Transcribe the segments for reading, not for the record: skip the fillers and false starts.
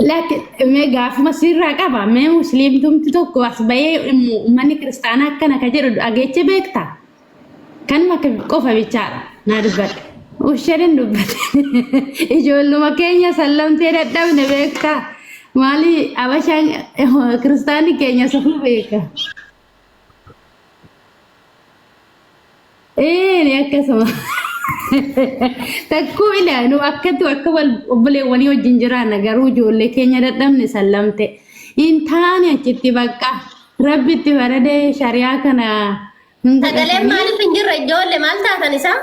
Lakki mee gaafuma sirraa qaba. Mee musliimtumti tokko as bahee uummanni kiristaanaa akkana ka jedhu dhageeche beekta? Kanuma akka qofa bichaadha. Naa dubbadha. Usheen dubbate. Ijoolluma keenya sallamtee dadhabne beekta? Maali abashaan kiristaanni keenya safuu beeka. Ee ni akkasuma. Takkuu ilaa nu akkatti akka wal obboleewwanii wajjin jiraanna garuu ijoollee keenya dadhabne sallamte. Hin taane achitti bakka rabbi itti faradee shari'aa kana hin Sagaleen godhatanii. maaliif hin jirre ijoollee maal taatan isaa?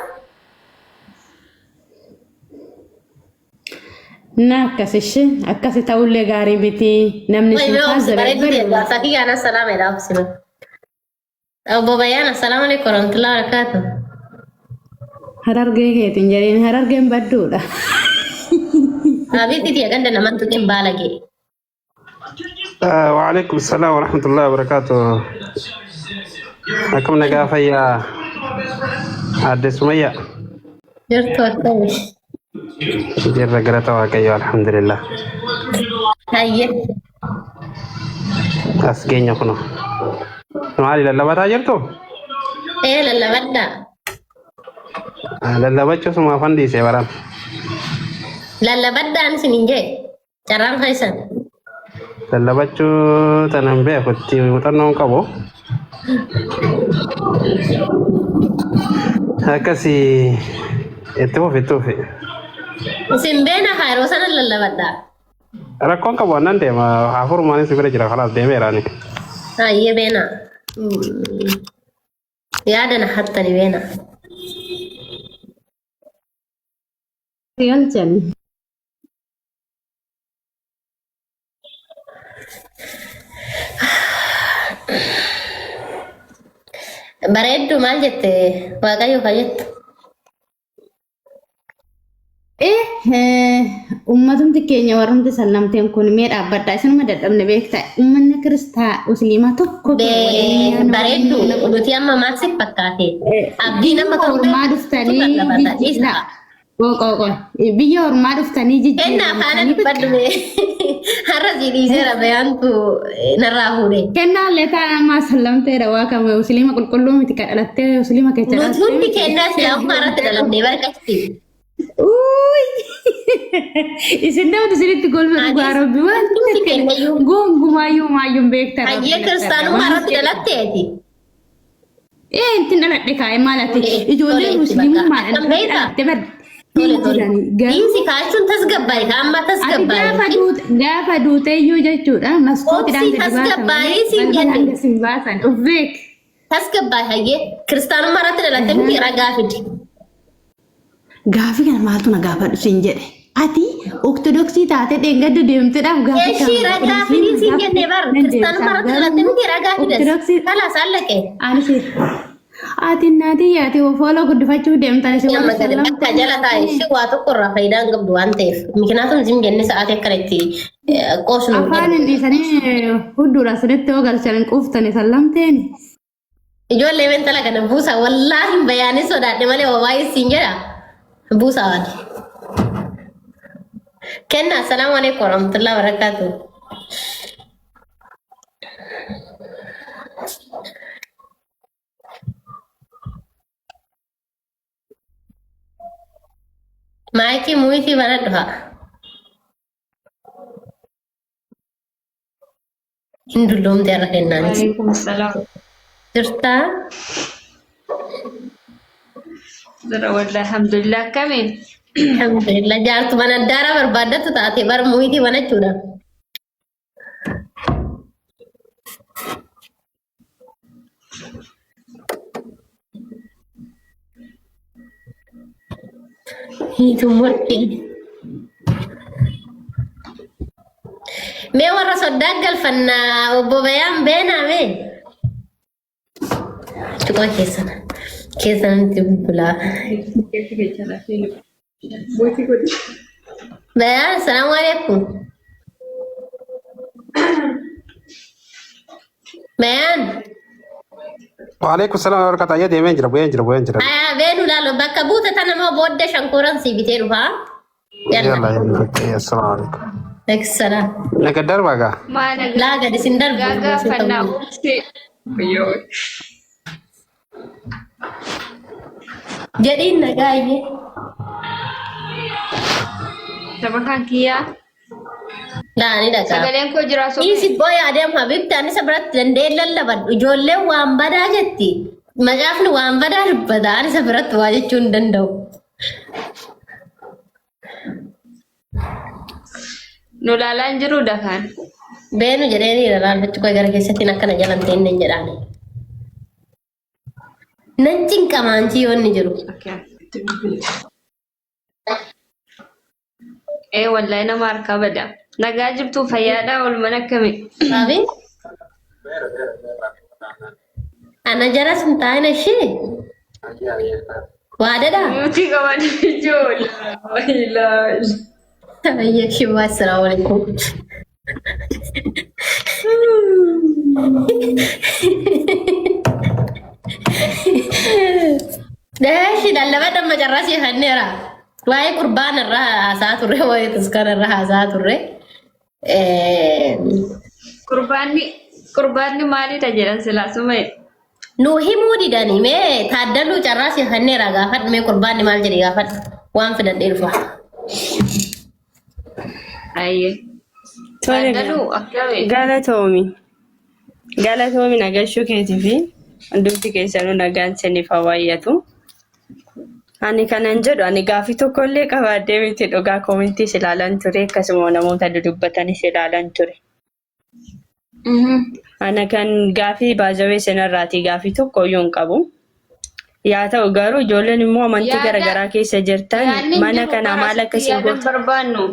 Na akkas ishee akkasi ta'ullee gaarii miti namni Wai sin mee obsi taazzabe bareedu bari. ta'e jaarsaa kiyyaan assalaam jedha obsi mee. Obbo Bayyaan assalaamu alaikum warahmatullahi wabarakatuh. Harargee keetiin jedheen harargeen badduudha. Abiitti tiya ganda naman tuqin baalagee. وعليكم السلام ورحمة الله وبركاته. Akkam nagaa fayyaa Aadde Sumayya. Jirtu akkami? Jirra galata Waaqayyo alhamdulillah. Hayyee. As geenya kuno. Maali lallabataa jirtu? Ee lallabadhaa. Lallabachuu suma afaan dhiisee baraan. Lallabadhaan isiniin jee. Carraan keessan. Lallabachuu tana hin beeku itti muuxannoo hin qabu. Akkasii itti fufi itti fufi. Isin beena haa yeroo sana lallabadhaa. Rakkoon qabu annan deema hafuurumaanis bira jira kalaas deemeera ani. Hayyee beena. Yaada na hattani beena. Galchan. Bareeddu maal jette Waaqayyo ka jettu. Eh, ummatumti keenya warrumti sallamteen kun mee dhaabbadha isinuma dadhabne beekta ummanni kiristaa musliimaa tokko Bareeddu nuti amma maal si fakkaate? Abdiin amma biyya ormaa dhuftanii jijjiirraa qoqoqo biyya ormaa dhuftanii Kennaa faana jijjiiramtanii dubbadhu mee. Har'a si dhiiseera bayaantu narraa fuudhe. Kennaa illee ta'a ammaa sallamteedha waa kam musliima qulqulluu miti ka dhalattee musliima keessa Nuti hundi kennaa islaamummaa irratti dhalannee barqatti. Uuy! Isin namni isinitti golba dhugaa Anis rabbi waan hundi kennayyuu. gonkumaayyuu maayyuu hin beektan rabbi Hayyee natti kiristaanummaa irratti dhalatteeti. Ee ittiin dhaladhe kaa'e maal ati Tole, ijoolleen tole itti bakka. musliimummaadhaan Akkam beektaa? dhalatte bar Tole hin tole. jirani garuu Dhiisi kaachuun tasgabbaa'e ka amma ati tasgabbaa'e. gaafa duute gaafa duuteeyyuu jechuudha maskootiidhaan Obsi gadi baasa malee tasgabbaa'ee siin balbalaan jenne. gadi sin baasan of beek. Tasgabbaa'e hayyee kiristaanummaa irratti dhalatte miti ragaa fidi. Gaafii kana maaltu na gaafadhu siin jedhe. Ati ortodoksii taatee dheengadda deemteedhaaf gaafii kana Eshii ragaa fidii siin jenne bar nan kiristaanummaa deebisaaf irratti dhalatte garuu miti ragaa fidas. ortodoksii Kalaas allaqe. ani si ati naatii yaati fooloo guddifachuu deemtan isin Amma warri gadi bakka sallamtan jala taa'e ishii waa tokko irraa faayidaa hin qabdu waan ta'eef. Mikinaatuun zim jenne sa'aatii akkana itti qoosnu hin afaan hin jedhu. dhiisanii hudduudha sinitti yoo galchan hin quuftani sallamteeni. Ijoollee mentala kana buusa wallaahi bayaanii sodaadhe malee waa baay'ee siin jedha buusa waan. Kenna assalaamu alaikum warahmatullahi wabarakatuh. Maayikii muyitii banadhu haa. Hin dulloomte har'a kennaanis. Waalaikum salam. Jirtaa? Jira wallahi alhamdulillah akkami? Alhamdulillah jaartuma naddaara barbaaddattu taate bar muyitii banachuudha. Hiituun morkee. Mee warra soddaa galfannaa obbo Bayaan beenaa mee? Tuqaa keessan. Keessanitti bulaa. Bayaan assalaamu alaikum. Bayaan. Waalaikum salaam wa rahmatullahi. Ayyee deemee jira bu'ee jira bu'ee jira. Ayaa beenu laalo bakka buute tana moo booddee shankoran sii bitee dhufaa. Yalla. Yalla yalla. Assalaamu alaikum. Eksala. Naga darbaa gaa. Maal Laa gadi sin darbu. Gaagaa fannaa obsee. Yoo. Jedhiin nagaayyee. Saba kan kiyyaa. Laa ni dhagaa. Sagaleen koo jira sobee. Dhiisi booya adeem habibti ani isa biratti danda'ee lallabadhu. Ijoolleen waan badaa jetti. Macaafni waan badaa dubbata. Ani isa biratti waa jechuu hin danda'u. Nu ilaalaa hin jiruu dakaan. Beenu jedhee ilaalfachuu koo gara keessattiin akkana jalan ta'in jedhaani. Nan cinqama anchi yoo inni jiru. Ee wallahi nama harkaa bada. Nagaa jirtuu fayyaadhaa oolman akkamii? Sabi? Ana jaras hin taa'in ishee. Waadadha. Nuti qaban ijoollee. Wallahi. Ayyee shibaa assalaamu alaikum. Eeshi lallaba damma carraa si hanneera. Waa'ee qurbaana irraa haasaa turre, waa'ee taskaara irraa haasaa turre. Qurbaanni qurbaanni maalidha jedhan silaa sumee. Nu himuu didanii mee taaddaluu carraa si hanneera gaafadhu mee qurbaanni maal jedhe gaafadhu waan fidadhee dhufa. Ayyee. Tole Taaddaluu akkamii? galatoomi. Galatoomi nagashuu keetii fi hundumti keessanuu nagaan isiniif haa baay'atu. Ani kanan jedhu ani gaafii tokkollee qabaadhee miti dhugaa koomintiis ilaalan ture akkasuma namoota dudubbatanis ilaalan ture. Ana kan gaafii baazawee isinirraatii gaafii tokko iyyuu hin qabu. Yaa ta'u garuu ijoolleen immoo amantii Yaada garaagaraa keessa jirtan yaadni hin mana jiru kana bara maal asitti akkasiin yaadan gootu? barbaannu.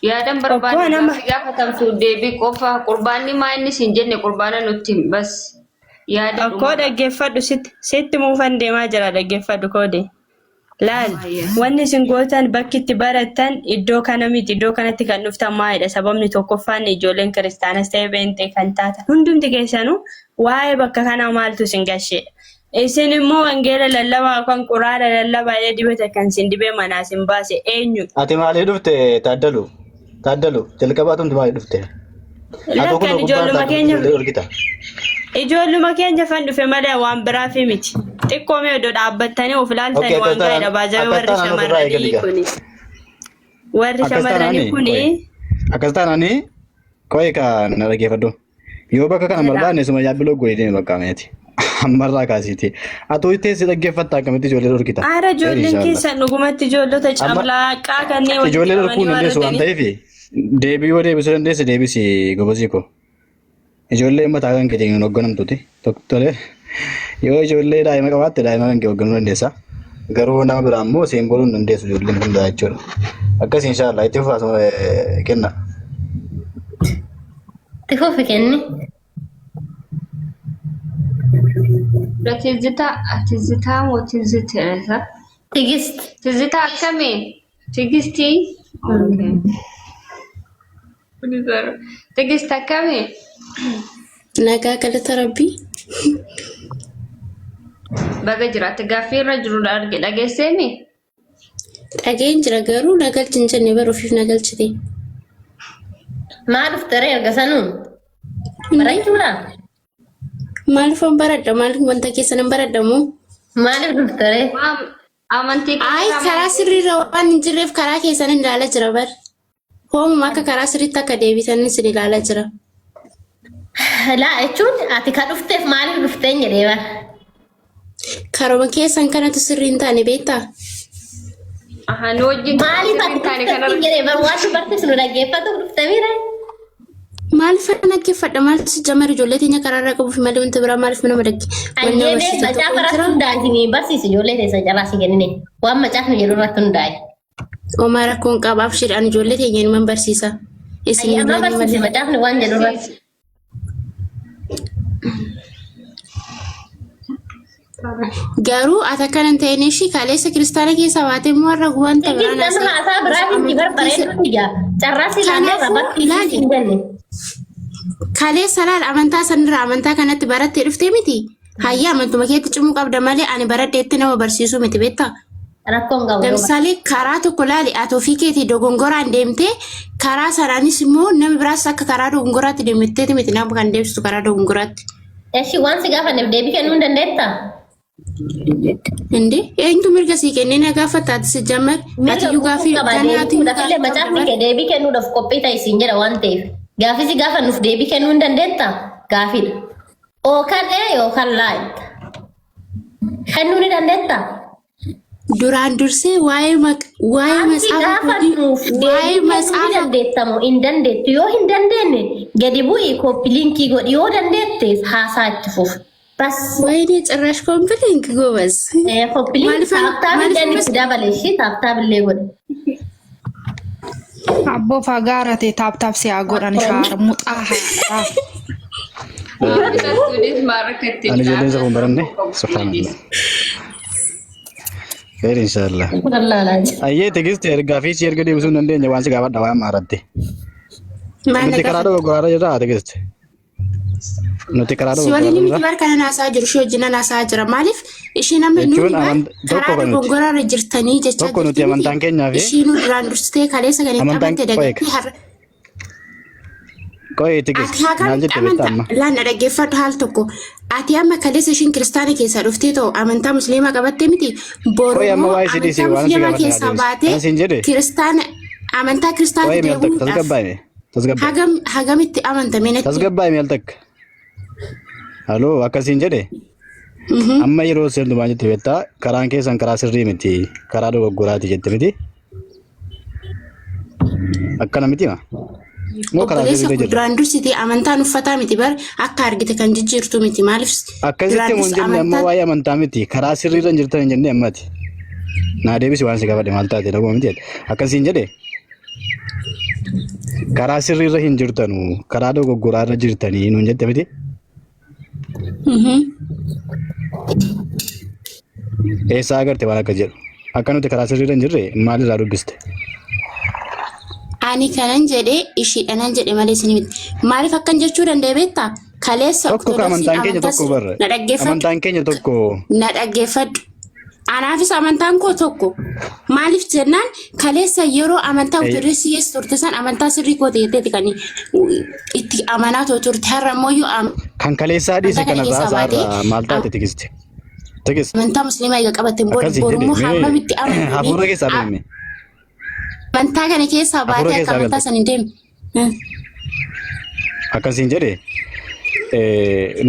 Yaadan Okkoo barbaannu nama gaaffii gaafatamtu deebii qofa qurbaanni maa inni siin jenne qurbaana nutti himi bas yaada okkoo dhumarra. dhaggeeffadhu sitti sitti muufan deemaa jira dhaggeeffadhu koode. Laal Baay'ee. wanni isin gootan bakki itti barattan iddoo kana miti iddoo kanatti kan dhuftan maalidha sababni tokkoffaan ijoolleen kiristaanas ta'e beenxee kan taatan hundumti keessanuu waa'ee bakka kanaa maaltu isin gasheedha. Isin immoo wangeela lallabaa yookaan quraana lallabaa jedhee dibata kan isin dibee manaa isin baase eenyudha? Ati maaliif dhufte Taaddalu? Taaddalu jalqabaatumti maaliif dhufte? Atoo Lakkan kunoo gubbaan ijoolluma taatu keenya ijoollee dhorkita. ijoolluma keenya fan dhufe malee waan biraafi miti. Xiqqoo mee iddoo dhaabbattanii of Okay, ilaaltanii akkas waan gaariidha taanaan baajawee akkas warri taanaan ofirraa eegali shamarranii gaa. kuni. Warri Akkas shamarranii taanaani kuni qoy. Akkas taanaani qoy ka na dhaggeeffadhu. Yoo bakka kana jedha. barbaanne suma yaabbiloo godhee deeme bakka meeti. Ammarraa kaasiiti. Atoo teessee dhaggeeffatta akkamitti ijoollee dhorkita? Aara Ta'e ijoolleen inshaallah. keessan dhugumatti ijoollota Amma cablaaqaa kanneen walitti ijoollee dhorkuu qabanii hin waan dandeessu waan arganiif. ta'eef deebii yoo deebisuu dandeesse deebisi gobazii koo. Ijoollee mataa kan keetiin hin hoogganamtuti. Tole yoo ijoollee daa'ima qabaatte daa'ima kan kee hoogganuu dandeessa. Garuu nama biraa immoo siin godhuu hin dandeessu ijoolleen hundaa jechuudha. Akkas inshaallah itti fufaa kenna. Itti fufi kenni. Tizzitaa tizzitaa moo tizziteessa? Tigist. Tizzitaa akkamii? Tigistii? Okay. Tigist akkamii? Nagaa galata rabbii. Baga jiraatte gaaffii irra jiru arge dhageesseemi? Dhageen jira garuu nagalchi hin jenne bara ofiif nagalchite. Maa dhufte ree erga sanuu? Barachuudha? Maaliifan baradha? Maaliif wanta keessan hin baradha moo? Maaliif dhufte ree? Maam amantii Ayi keessaa karaa sirriirra waan hin jirreef karaa keessan hin ilaalaa jira bar. Hoomuma akka karaa sirriitti akka deebisan isin ilaalaa jira. Laa jechuun ati ka dhufteef maaliif dhufteen jedhee bara. Karuma keessan kanatu sirrii hin taane beektaa? Aha, nu wajjin karaa Maaliif sirrii ati hin taane kana dhufteef jedhee bara waan dubartis nu dhaggeeffatuuf dhufte miira? Maaliif dhaggeeffadha? Maaliif si jamar ijoollee teenya karaarraa qabuuf malee wanti biraa maaliif nama dhagge? Wanni Ayyee nama mee barsiisu macaafa tokko hin irratti jiraa? hundaa'e barsiisi ijoollee teessan carraa si kennine waan macaafni jedhu irratti hundaa'e. Homaa rakkoon qabaaf shidhaan ijoollee teenya inuman barsiisa. Isin Ayyee hin amma ilaallu barsiisi malee. macaafni waan jedhu irratti. Garuu ati akkana hin ta'in ishii kaleessa kiristaana keessaa baatee immoo har'a wanta Tigist biraan nama haasa'e. haasaa biraatiin si barbareedu ija. Carraa si ilaallee irraa Kanaafuu barsiisi ilaali. hin jenne. Kaleessa laal amantaa sanirraa amantaa kanatti barattee dhuftee miti. Hayya amantuma keetti cimuu qabda malee ani baradheetti nama barsiisuu miti beektaa? Rakkoon qabu. ለምሳሌ karaa tokko laali ati ofii keetii dogongoraan deemtee karaa sanaanis immoo namni biraas akka karaa dogongoraatti deemteeti miti nama kan deemsitu karaa dogongoraatti. Eshi waan si gaafanneef deebii kennuu hin dandeettaa? Inde eenyutu mirga sii kennee na gaafata ati si jammar ati iyyuu gaafii qaba ganaa ati iyyuu deebiidhaaf illee gaafii macaafni qabda kee deebii kennuudhaaf qophii ta'i siin jedha waan ta'eef. Gaafii si gaafannuuf deebii kennuu hin dandeettaa? Gaafiidha. Yookaan ee yookaan laa jetta. Kennuu ni dandeettaa? Duraan dursee waa'ee waa'ee Wanti matsaafa kootii gaafannuuf waa'ee deebii kennuu ni matsaafa dandeettamoo hin dandeettu? Yoo hin dandeenye gadi bu'ii copy link godhi yoo dandeette haasaa itti fufu. Bas. ወይኔ ጭራሽ complink ጎበዝ Copy link maaliif tap tap maaliif illee itti dabale ishii tap tap illee godhe. Abboo fagaarate tap tap si haa godhan shaarmuxaa haadhaa. Ani ijoolleen isa kun baranne subhaanallah. Khayr inshaallah. Ayyee Tigist ergaa fi si erga deebisuu hin dandeenye waan si gaafadha waan maaratti. maal na Nuti karaa gaafata? dogoggoraarra jirraa Tigist. Nuti karaa Si waliin dogoggoraarra miti jirra. bar kana naasaa jiru ishee wajjin naasaa jira maaliif isheen amma Jechuun nuuni bar tokko karaa kan nuti dogongoraarra jirtanii jechaa tokko nuti jirti miti amantaan keenyaa fi ishiinuu duraan dursitee kaleessa kan itti amantaan amante qo'ee dagattee har'a qo'ee ati Tigist maal hagamitti jette beektaa amanta amma. laan na dhaggeeffadhu haal tokko ati amma kaleessa ishiin kiristaana keessaa dhuftee ta'u amantaa musliimaa qabattee miti boru Qo'ee amma immoo waa'ee sidii si amantaa waan si musliimaa gaafadha naa keessaa deebisi. baatee Kan siin jedhe kiristaana amantaa kiristaanatti qo'ee mi'al takka deebi'uudhaaf tasgabbaa'ime tasgabbaa'ime hagam hagamitti amantame natti tasgabbaa'ime al takka. Haloo akkasiin jedhe amma yeroo seentu maal jette beektaa karaan keessan karaa sirrii miti karaa dogoggoraati jette miti akkana miti ma moo karaa Obboleessa sirrii koo jirra duraan dursitee amantaan uffataa miti bar akka argite kan jijjiirtu miti maaliif akkasitti duraan immoo hin dursa jenne amma amantaa waa'ee amantaa miti karaa sirriirra hin jirtan hin jenne ammati naa deebisi waan si gaafadhe maal taate dhaguma miti akkasiin jedhe karaa sirriirra hin jirtanu karaa dogoggoraarra jirtanii nuun jette miti eessaa agarte waan akkas jedhu akka nuti karaa sirriirra hin jirre maalirraa dubbiste Ani kanan jedhe ishiidhanan jedhe malee isin miti. Maaliif akkan jechuu danda'e beektaa? Kaleessa Tokko ka Ortodoksiin amantaan keenya amantaa tokko barre. na dhaggeeffadhu. Amantaan keenya tokko. Na dhaggeeffadhu. Anaafis amantaan koo tokko. Maaliif jennaan kaleessa yeroo amantaa Ortodoksii keessa turte san amantaa sirrii koo ta'eeti kan itti amanaa turte har'a immoo Kan kaleessaa dhiise amantaa kana kanarraa keessaa baatee haasa'arraa maal taate Tigisti? Tigist. amantaa musliimaa eega qabateen booda Akkas hin boru jedhe. immoo hammam itti Mee hafuura amananii keessaa beekme. amantaa kana keessaa Hafuura baatee akka keessaa amantaa galte. san hin deemne. Akkas hin jedhe.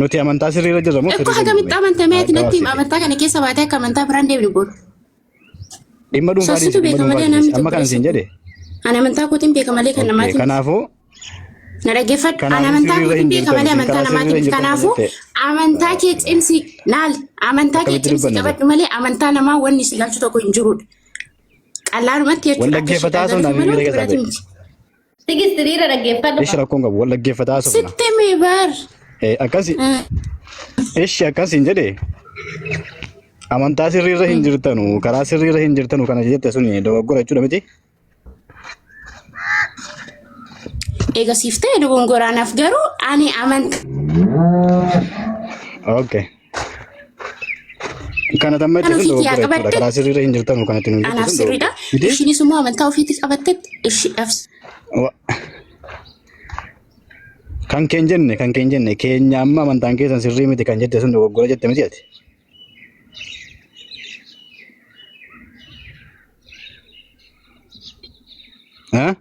Nuti amantaa sirriirra jirra moo Ekkoo sirriirra hin hagamitti jirre? amantamee ati natti Gabaabsite. amantaa kana keessa baatee akka amantaa biraan deemne boru. Dhimma dhuunfaa Sassitu dhiisi, dhimma beeka dhuunfaa malee dhiisi. namni Amma kana tokko siin jedhe. Ani amantaa kootiin beeka malee kan Okay, namaatiin kanaafuu na dhaggeeffadhu. Ani kanaafuu amantaa sirriirra kootiin hin beeka jirtan malee isin amantaa karaa sirriirra namaatiin hin jirtan kan kanaafuu jette. amantaa kee cimsi naal amantaa kee Akkamitti cimsi dubbanna qabadhu malee amantaa namaa wanni si galchu tokko hin jirudha. Qallaanumatti Wal jechuudha akka dhaggeeffataa isheedhaa sun galchu malee miira wanti keessaa biraatiin ba'e. miti. Tigist hiriira dhaggeeffadhu. Ishi rakkoon qabu wal dhaggeeffataa sufna. Sitti mee bar. Akkasi ishi akkasiin jedhe amantaa sirriirra hin jirtanu karaa sirriirra hin jirtanu kana jette suni dogoggora jechuudha miti. Eega siif ta'e dogongoraanaaf garuu ani amantaa Okay. Kana tamma itti sun ofiitti yaa dogoggora jechuudha. qabatte Karaa sirriirra hin jirtanu kanatti nuun jette anaaf sun sirriidha. dogoggora. Miti? Ishiinis immoo amantaa ofiitti qabattetti ishiidhaaf Kan keen jenne kan keen jenne keenya amma amantaan keessan sirrii miti kan jette sun dogoggora jette miti ati. Ha?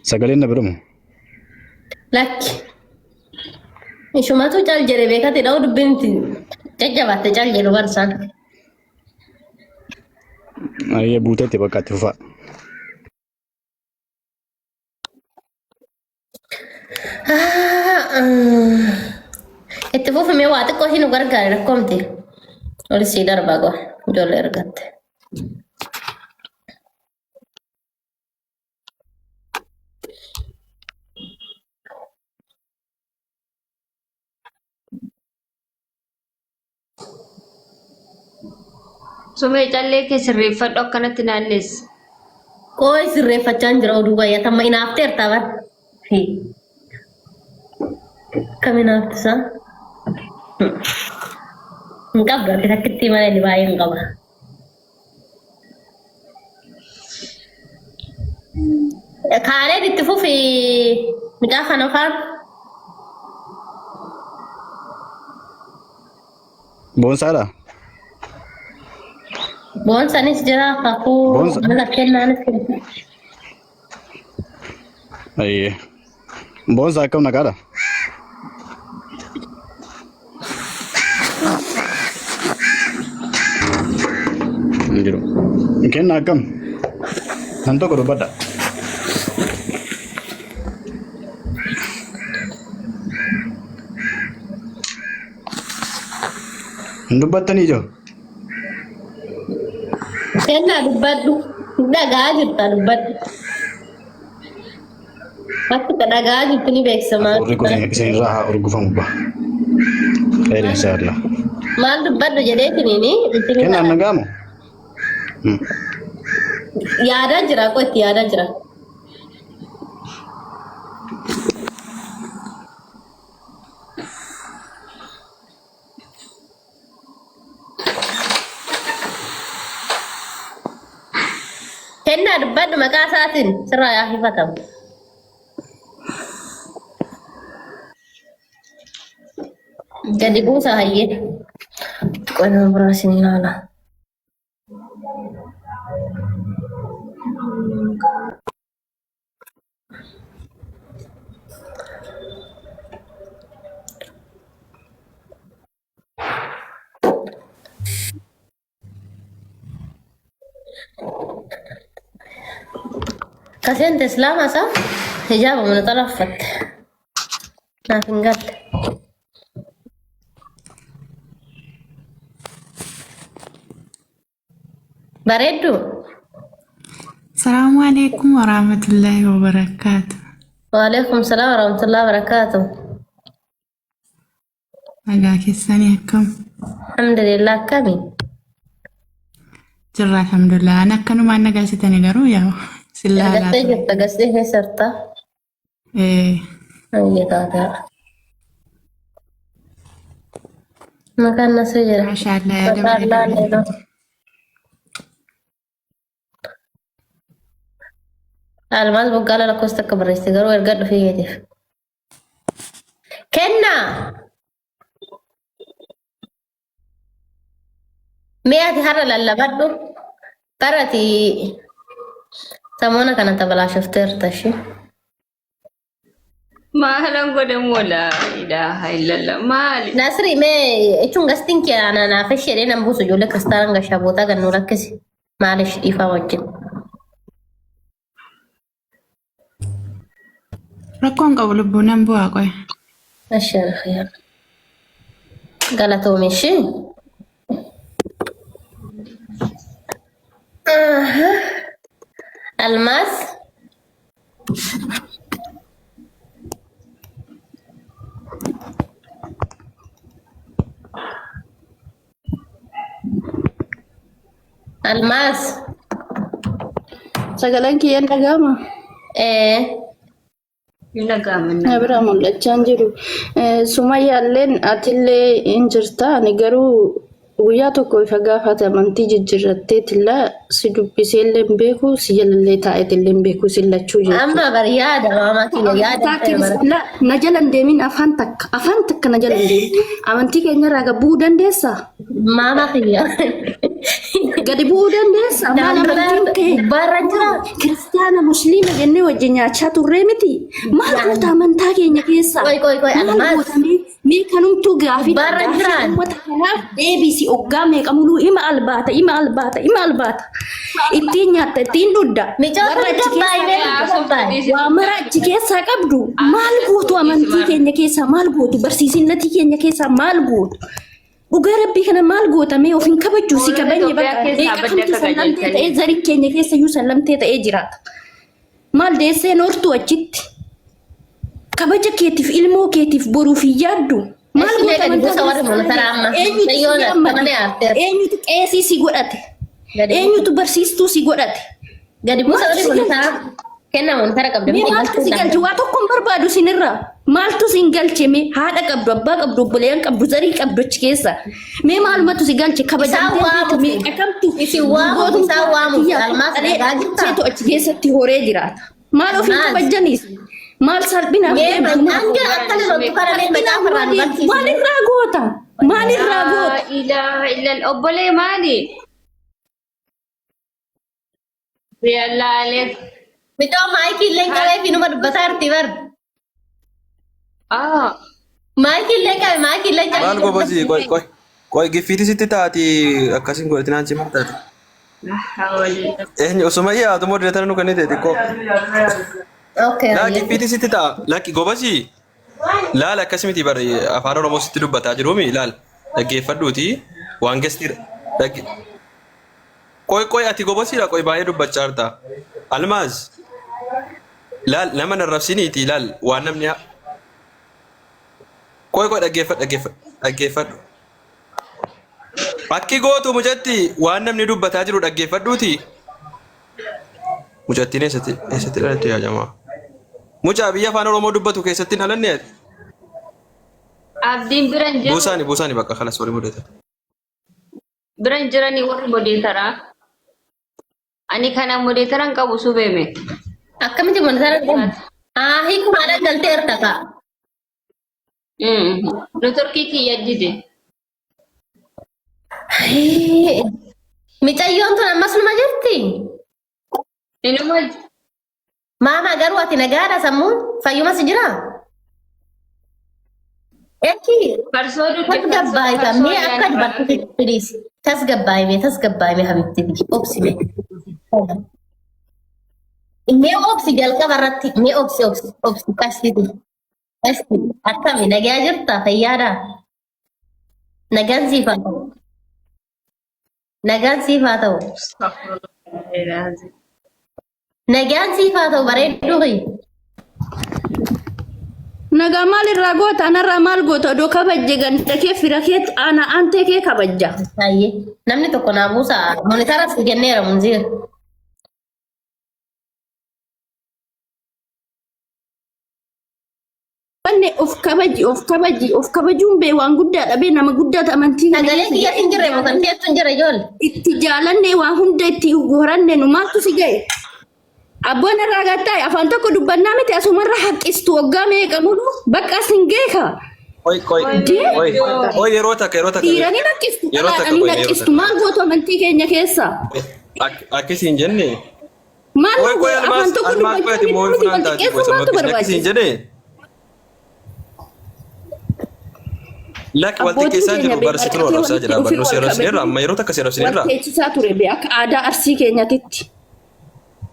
Sagaleen na biramu. Lakki. Ishumatu cal jedhe beekate dha'u dubbiin itti jajjabaatte cal jedhu barsaan. Ayyee buuteetti bakka itti fufaa. Itti fufimee waa xiqqoo ishii nu gargaare rakkoomti. Ol sii darbaa goo ijoollee argatte. Sumee callee kee sirreeffadhu akkanatti naannessi. Qooyi sirreeffachaa hin jira oduu baay'atamma inaafteerta bar. Kam inaaftisaa? Hin qabdu ati takkitti malee inni baay'ee hin qaba. Kaaleen itti fufi mucaa kana faan. Boonsaadha. Boonsanis jira kakuu Boonsa. mala kennaanis jira. Ayyee. Boonsaa akkam nagaadha? Hin jiru. Kenna akkam? Nan tokko dubbadha. Hin dubbattanii ijoo? Kennaa dubbadhu. Dhagaa jirta dubbadhu. Bakki dhagaa jirtu ni beeksisa. Hafuurri kun isinirraa haa urgufamu ba. Khayr inshaallah. Maal dubbadhu jedheetiniini. Kennaan nagaamu? Yaadaa jira qotti yaadaa jira. Kennaa dubbadhu maqaa isaatiin sirraa yaa hifatamu. Gadi buusa hayyee. Qonna biraas hin ilaala. Kaseente islaama isaa hijaaba mana xalaffatte. Naaf hin galle. Bareeddu. Salaamu alaikum warahmatullahi wabarakatuh. Waalaikum salaam warahmatullahi wabarakatuh. Nagaa keessanii akkam? Alhamdulillah akkami? Jirra alhamdulillah. Ani akkanumaan nagaa garuu yaa sin laalaa Argattee ture. jirta gastee keessa jirta. Eh, Ayya taataa. Maqaan nasee jira. Maashaallah yaada Maqaan bareedaa laallee qabdu. Almaas boggaala lakkoofsa takka barreessite garuu erga dhufee keetiif. Kennaa! Mee ati har'a lallabadhu. Bara ati samoona kana tabalaashofteerta ishee. Maalan godhamu laa ilaaha illallah maali? Nasri mee jechuun gastiin kee anaanaaf ishee jedhee nan buusu ijoollee kiristaanaan gashaa bootaa gannuu lakkisi. Maaliif dhiifaa wajjin? Rakkoon qabu lubbuu nan bu'aa qoy. Ashee alkhayr. Galatoomi ishee. Almaas. Almaas. Sagaleen kiyyaan dhaga'ama. Ee. Hin dhaga'amu. Na biraa mul'achaa hin jiru. Sumayyaalleen atillee hin jirta. Ani garuu guyyaa tokko ifa gaafate amantii jijjiirratteetillaa si dubbiseellee hin beeku si jalallee taa'eetillee hin beeku si lachuu jechuudha. Amma bari yaada maamaa kiyya yaada Amantaa ta'e bara. kiristaanaa na jala hin deemin afaan takka afaan takka na jala hin deemin amantii keenyarraa gad bu'uu dandeessaa? Maamaa kiyya. Gadi bu'uu dandeessaa? Maal amantiin kee? Gubbaarra jira. Kiristaana musliima jennee wajjin nyaachaa turree miti. Maal goota amantaa keenya keessaa? Qoy qoy qoy Maal Almaas. goota mee mee kanumtuu gaafii Gubbaarra gaafii jiraan. uummata kanaaf deebisi oggaa meeqa muluu ima albaata ima albaata ima albaata. Ittiin nyaatta ittiin dhugda. Micoo Warra kun achi gabbaa'e keessaa mee gabbaa'e. waa mara achi keessaa qabdu maal gootu amantii keenya keessaa maal gootu barsiisinnatii keenya keessaa maal gootu dhugaa rabbii kana maal goota mee of hin kabajju si Hoolota kabajne Itoophiyaa bakka keessaa meeqa badde kamtu akka sallamtee ta'ee qajeelchanii. zarii keenya keessa iyyuu sallamtee ta'ee jiraata maal deessee noortuu achitti kabaja keetiif ilmoo keetiif boruuf hin yaaddu maal Eessi goota mee gadi amantaa buusa warri kiristaanaa mul'atan amma. eenyutu si Fayyoon akka yaammate malee aarteera. eenyutu qeesii si godhate Gadi buusa. eenyutu barsiistuu si godhate Gadi buusa maaltu warri si mul'atan. galche Kennaa monitara qabda Mee miti maaltu si galtuu galche? Waa tokko hin barbaadu isinirraa. Maaltu sin galche mee? Haadha qabdu, abbaa qabdu, obboleeyyan qabdu, zarii qabdu achi keessa. Mee maalumatu si galche? Isaan Kabajamtee waamuuf. meeqa kamtu Isin waamuuf, isaan waamuuf. Almaas dhalee dhagaa jirtaa? seetu achi keessatti horee jiraata. Maal ofiin Almaas. kabajaniis? Maal salphinaaf Mee deemtu? Maal hanga akkana loltu kana mee macaafa irraa nu barsiisi. Maal irraa goota? Maal irraa goota? Laa ilaaha illal obbolee maali? Yallaalee. Micoo maayikii illee qabee fi numa dubbataa jirti bar. Ah. Maayikii illee qabe maayikii illee Maal qabe. gobazii qoy qoy qoy giffiiti sitti taati akkasiin godhati naan cimaa taati. Eenyu osuma iyyaa atu moderator nu kennite xiqqoo. Okay. Laa giffiiti sitti ta'a lakki gobazii laal akkas miti bari afaan oromoo sitti dubbataa jiruumi laal dhaggeeffadhuuti waan gestiidha. Qoy qoy ati gobasiidha qoy baay'ee dubbachaa jirta. Almaaz laal nama narrabsiniiti laal waan namni qoy qoy dhaggeeffadhu dhaggeeffadhu dhaggeeffadhu. Akki gootu mucatti waan namni dubbataa jiru dhaggeeffadhuuti. Mucattiin eessatti eessatti dhalatte yaa jamaa? Mucaa biyya afaan Oromoo dubbatu keessatti hin dhalanne ati? Abdiin bira hin jiru. Buusaani buusaani bakka kanas warri mudatan. Bira hin jiranii warri modeetaraa. Ani kana modeetara hin qabu subeeme. Akkamitti monitara qabdu? Haa hiikumaadhaan galteerta kaa. Neetworkii kiyya dide. Micayyoon tun ammas numa jirti? Inuma Maama garuu ati nagaadha sammuun fayyuma si jiraa? Echi farsoo dudde farsoo tasgabbaa'i farsoo mee akka ayyaana dubartiitti fidis. Tasgabbaa'i mee tasgabbaa'i mee habibti obsi mee. Mee obsi jalqaba irratti mee obsi obsi obsi qashtiiti. Qashti akkami nagaa jirta fayyaadha. Nagaan siif haa ta'u. Nagaan siif haa ta'u. Nagaan siif haa ta'u bareedduu kiyya. Nagaa maal irraa goota? Anarraa maal goota? Odoo kabajje ganda kee fira kee ana aantee kee kabajja. Baay'ee. Namni tokko naa buusa. Monitara si kenneera munziir. Wanne of kabaji of kabaji of kabajuun bee waan guddaa dhabee nama guddaa amantii kana Sagalee keessa kiyya hin jirre moo kan keessa hin jirre ijoollee. itti jaalanne waa hunda itti horanne nu maaltu si ga'e? Abboon irraa gattaa'e afaan tokko dubbannaa miti asumarra haqqistu waggaa meeqa mulu bakka sin geeka. Qoy qoy Dee qoy qoy yeroo takka yeroo takka dhiiranii naqqistu yeroo takka dhalaadhanii qoy yeroo naqqistu takka maal gootu amantii keenya keessa? Akkasiin jenne Maal Qoy qoy afaan almaas tokko almaas qoy dubbachuu ati miti moo'in wal funaan taati qoy xiqqeessuu sama maaltu akkasiin barbaachisa? jedhe lakki wal Abbootiin xiqqeessaa keenya jiru bee barsiitu nu barqatee arrabsaa walitti jira dhufee barnu wal si arrabsineerra kabajuu amma yeroo takka si wal arrabsineerra teechisaa ture bee akka aadaa arsii keenyatitti.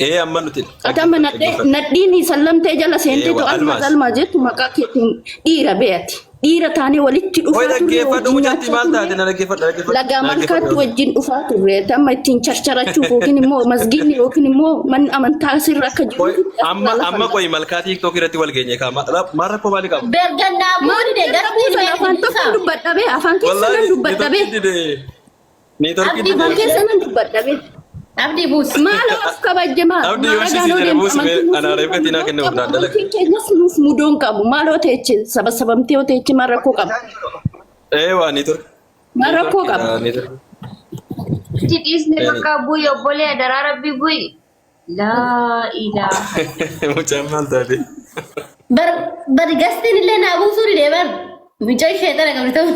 ee amma nuti Ati amma dhaggeeffadhu dhaggeeffadhu nadhiin sallamtee jala ee seentee wa to'alma almaas zalmaa jettu maqaa keetiin dhiira bee ati. Dhiira taanee walitti qoy dhufaa turre dhaggeeffadhu wajjin mucatti nyaachaa maal taate turre na dhaggeeffadhu dhaggeeffadhu lagaa na dhaggeeffadhu malkaatti wajjin dhufaa turre ati amma ittiin charcharachuuf yookiin immoo masgiidni yookiin immoo manni amantaa sirra akka qoy jirutti amma asirraa lafa amma hin qoy malkaa tiiktook irratti wal geenye kaa maal rakkoo maalii qaba Bergannaa Maal buuni irra gastiin buusan mee afaan tokko dubbisa. dubbadha bee afaan keessa nan wallaahi dubbadha bee niitoorkii dide niitoorkii Abdii dide afaan keessa nan dubbadha bee. Abdii buus. Maal of kabajje maal Abdii yoo maal ishee agaanoo si jedhe deemtu buusi mee amantiin anaa musliima reeffa tinaa mudoon kennuuf qabu naan dalaga. amantiin keenyas nuuf mudoon qabu maal yoo teeche saba sabamtee yoo teeche maal rakkoo qaba Ee waa niitoorkii maal rakkoo qaba. niitoorkiidha niitoorkii. Itti dhiisne Ee bakka bu'i obbolee adaraa rabbii bu'i. Laa ilaaha. mucaan maal taate? Bar bar gastiin illee naa buusuu didee bar. Mucaa sheexana qabdi ta'u.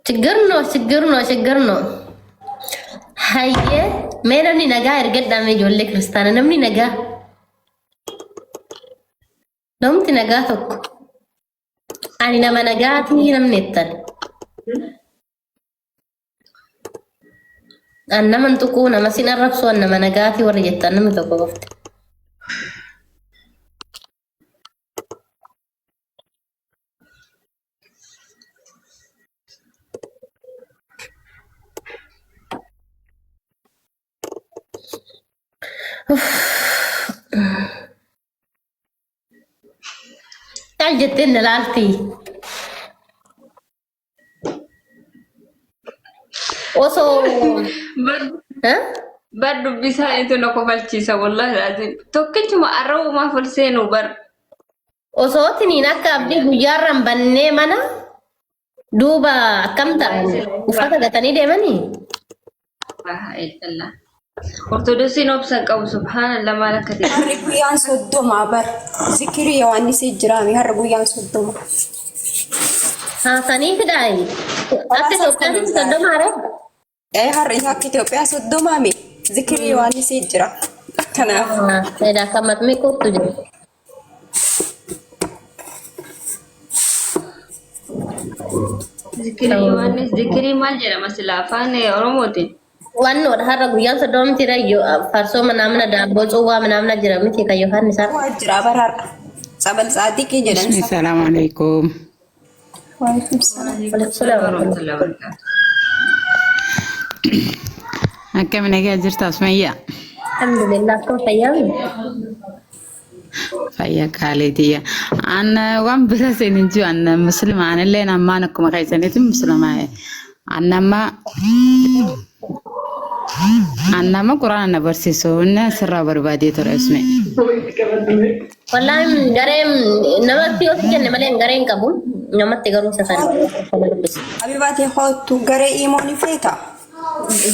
ችግር ነው ችግር ነው ችግር ነው። Hayyee mee namni nagaa ergadhaa mee ijoollee kiristaana namni nagaa namni nagaa tokko ani nama nagaatii namni jettan. An nama hin tuquu nama sin arrabsu an nama nagaatii warri jettan namni tokko qofti. Maal jetteen na laalti? Osoo Bar dubbisaa itu na kofalchiisa wallahi laazim. Tokkichuma arrabumaaf ol seenu bar. Osoo tiniin akka abdii guyyaarra hin bannee mana duuba akkam ta'an uffata gatanii deemanii? Ortodoksiin obsa qabu subhaanallah maal akka ta'e. Har'i guyyaan 30 bar. Zikirii Yohaannisii jiraami har'a guyyaan 30. Haasanii fidaayi. Akka Itoophiyaatti 30 hara? Ee har'i akka Itoophiyaa 30mi. Zikirii Yohaannisii jira. Kanaaf. Fedha akka matmii kottu jira. Zikirii Yohaannis zikirii maal jedhama sila afaan Oromootiin? Wannoodha har'a guyyaan 30 miti rayyo farsoo manaamna daabboo cuwwaa manaamna jira miti kan Yohaannis har'a. Waa jira bar har'a. Tsabal tsaadiqii jedhan. Assalamu alaikum. Waalaikum salaam. Warahmatullahi wabarakatuh. Akkam nagaa jirta Sumayyaa? Alhamdulillah akkam fayyaa. Fayyaa qaaliitiyya. An waan bira seenin jiru an muslima anillee ammaan akkuma keessanitti muslima. An amma an nama quraana na barsiisu inni asirraa barbaadee ture usme. Wallaahi gareen namatti yoo si kenne malee gareen qabu namatti garuu isa sana dubbisa. Habibaatii hoottu garee imoo ni feeta.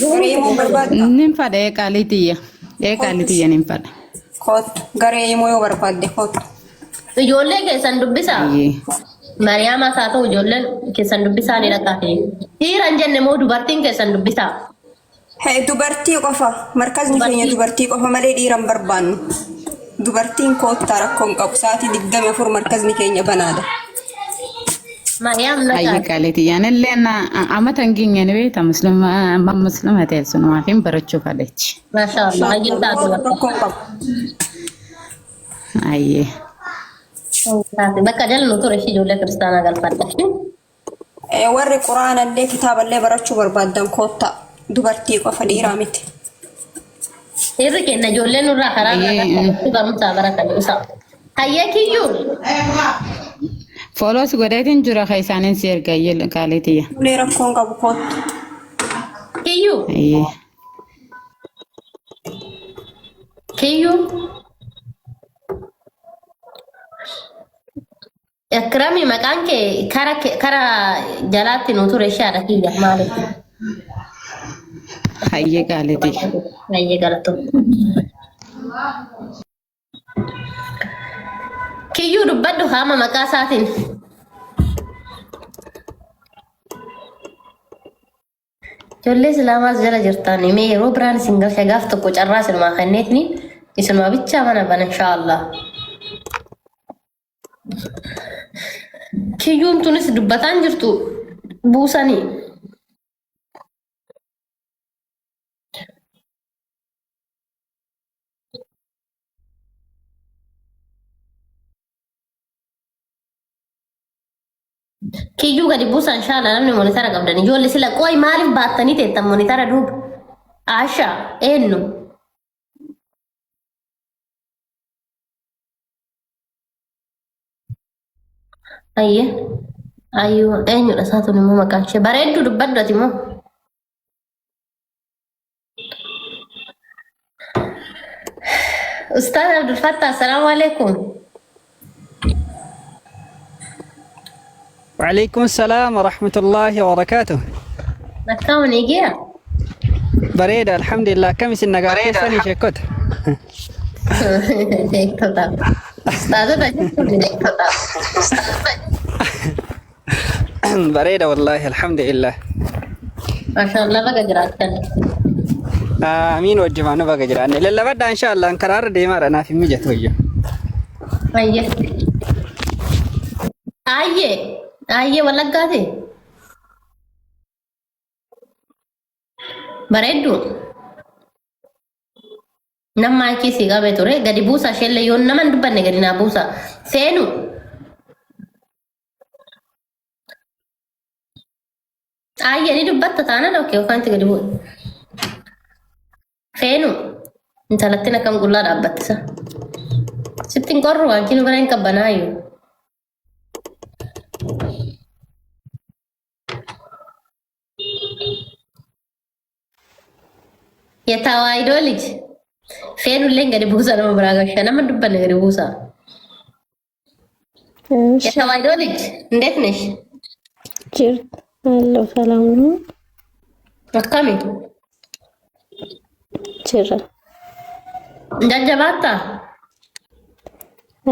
Garee imoo barbaadda. Nin fadha ee qaaliitiyya. Ee qaaliitiyya nin fadha. Hoottu garee imoo yoo barbaadde hoottu. Ijoollee keessan dubbisaa. Mariyaamas haa ta'u ijoolleen keessan dubbisaa ni dhaqaate. Dhiira hin jenne moo dubartiin keessan dubbisaa. Hee dubartii qofa markazni keenya dubartii qofa malee dhiira hin barbaannu. Dubartiin koottaa rakkoo hin qabu sa'aatii 24 markazni keenya banaadha. Mariyaam Ayyi naqaate. qaaliitiyya. Anillee amata hin geenye ni beekta muslima amma muslima ta'e sunumaaf hin barachuu fadhachi. Maashaa Allah. Hayyuu taate bakka. Rakkoo hin qabu. Ayyee. Taate bakka jala nu ture ishee ijoollee kiristaanaa galfadha. Warri quraanallee kitaaballee barachuu barbaaddan koottaa dubartii qofa dhiiraa miti. Dhiirri keenya ijoollee nurraa karaa irraa barumsaa baratanii isa. Hayyee kiyyuu. Fooloos godheetiin jira ka isaaniin si erga ayyee qaaliitiyya. Ulee rakkoo hin qabu koottu. Kiyyuu. Ayyee. Kiyyuu. Akramii maqaan kee kara kara jalaatti nu ture ishaadha kiyya maaliif? Hayyee qaaliitiyya. Hayyee galatoo. Kiyyuu dubbadhu haama maqaa isaatiin. Ijoollee Islaamaas jala jirtan mee yeroo biraan isin galcha gaaf tokko carraa isinumaa kenneetini isinumaa bichaa mana bana inshaallah. Kiyyuun tunis dubbataan jirtu buusanii. Kiyyuu gadi buusan inshallah namni monitara qabdan ijoollee sila qoy maaliif baattanii teettan monitara duuba. Asha eenyu? Ayye ayyuu eenyudha isaa tun immoo maqaan ishee bareedduu dubbadhu ati immoo. Ustaaz Abdul Fattah assalaamu alaikum. وعليكم السلام ورحمة الله وبركاته. Akkam ni gaya? بريدة الحمد لله كم سنة كيساني شكوت. Beektota. Ustaazota jechuun beektota. Bareeda wallaahi alhamdulillah. Maashaallah baga jiraattan. Amiin wajjumaan nu baga jiraanne. Lallabadhaa inshaallah karaarra deemaadha naaf hin mijatu wayyo. Ayyee. Ayyee. Ayyee Wallaggaati. Bareeddu. Nama maayikii si qabe ture gadi buusa isheellee yoo nama hin dubbanne gadi naa buusa. Seenu. Ayyee ni dubbatta taanaan okkee yookaan itti gadi bu'u. Feenu. Intalattiin akkam qullaa dhaabbattisa. Sitti hin qorru wanti nu bira hin qabbanaayyuu. የተዋሕዶ ልጅ feenullee gadi buusa nama biraa gasha nama dubbanne gadi buusa. እሺ የተዋሕዶ ልጅ እንዴት ነሽ? ጅር አለው ሰላም ነው። Akkami? ጅራ Jajjabaattaa?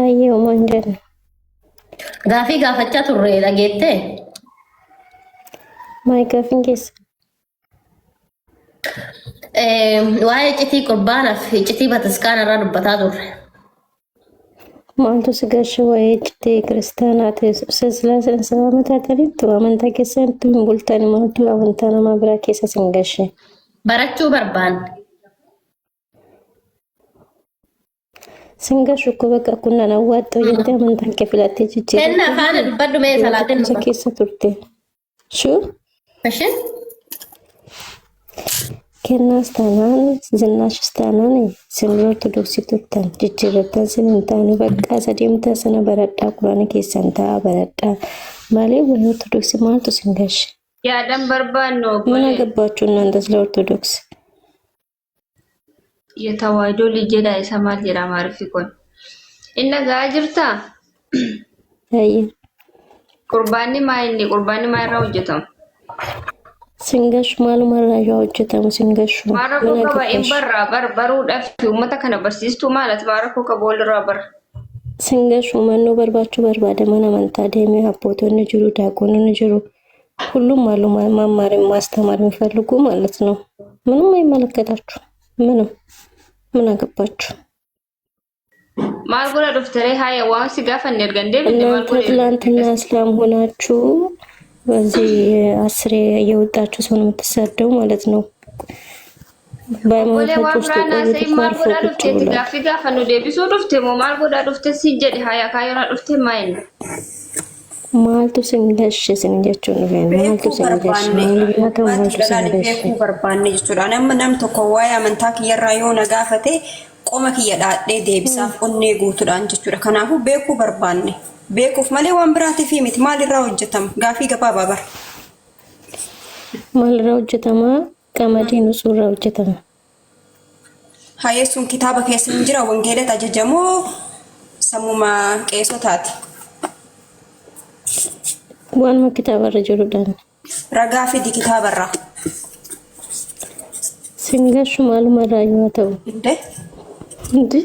አየው መንገድ Gaafii gaafachaa turre dhageettee? ማይጋፊን ኬስ Waa'ee iccitii qurbaanaa fi iccitii bataskaana irraa dubbataa turre. Maaltu si gashe waa'ee iccitii kiristaanaa silaa islaama taatanitti amantaa keessatti hin bultani maaltu amantaa namaa biraa keessa sin gashe? Barachuu barbaanne. Sin gashu እኮ በቃ kunnaan awwaaxxoo jettee amantaan kee filattee Kenna jijjiirrattee faana dubbadhu mee salaatiin isa dhufa. keessa turte. Shuu Ishee? Kennaas taanaan zinnaashis taanaan isin ortodoksii turtan jijjiirrattan sin hin taane bakka isa deemtan sana baradhaa quraana keessan taa'aa baradhaa malee waa'ee ortodoksii maaltu sin gashe? Yaadan barbaannu ምን obbolee. አገባችሁ እናንተ ስለ ኦርቶዶክስ? የተዋሕዶ ልጅ jedha isa maal jedha Amaariffi kun. Inni gahaa jirtaa? Ayyi Qurbaanni maa inni? Qurbaanni maa irraa hojjetama? sin gashu maalumarraa yoo hojjetamu sin gashu Maal rakkoo ምን qaba? Hin አገባሽ? barraa bar baruudhaaf uummata kana barsiistuu maalat maal rakkoo qaba walirraa bara. Sin gashu mannoo barbaachuu barbaada mana amantaa deemee abbootonni jiru ዲያቆኖች jiru ሁሉም አሉ መማር ማስተማር የሚፈልጉ ማለት ነው። ምንም አይመለከታችሁ። ምንም ምን አገባችሁ? Maal godha dhuftaree haaya waan si gaafanne erga hin deebinne maal እናንተ godhe ትላንትና እስላም ሆናችሁ በዚህ አስሬ እየወጣችሁ ሰው ነው የምትሳደው ማለት ነው። Obbolee በሃይማኖታችሁ waan ውስጥ biraa የቆዩት naasa'in እኮ maal አርፈው godhaa ቁጭ dhufteeti ብሏል። gaaffii gaafannu deebisuu dhufte moo maal godhaa dhufte siin jedhe haaya kaayyoonaa dhufte maa inni? Maaltu sin gashe sin jechuun dhufeen maaltu Beekuu sin gashe barbaanne maal biraa ta'u maaltu maaltu sin dhalaale gashe beekuu barbaanne jechuudha. Nama nam tokko waa'ee amantaa kiyyarraa yoo na gaafate qoma kiyya dhaadhee deebisaaf onnee guutuudhaan jechuudha. Kanaafuu beekuu barbaanne. Beekuuf malee waan biraatiif miti maalirraa hojjetama? Gaafii gabaabaa bara. Maalirraa hojjetama? Qamadii nusuurraa hojjetama. Hayyee sun kitaaba keessa hin jira wangeelatti ajajamoo sammuma qeessotaati. Waanuma kitaabarra jirudhaan. Ragaa fidi kitaabarraa. Sin gashu maalumarraa yoo ta'u. Inde Hindi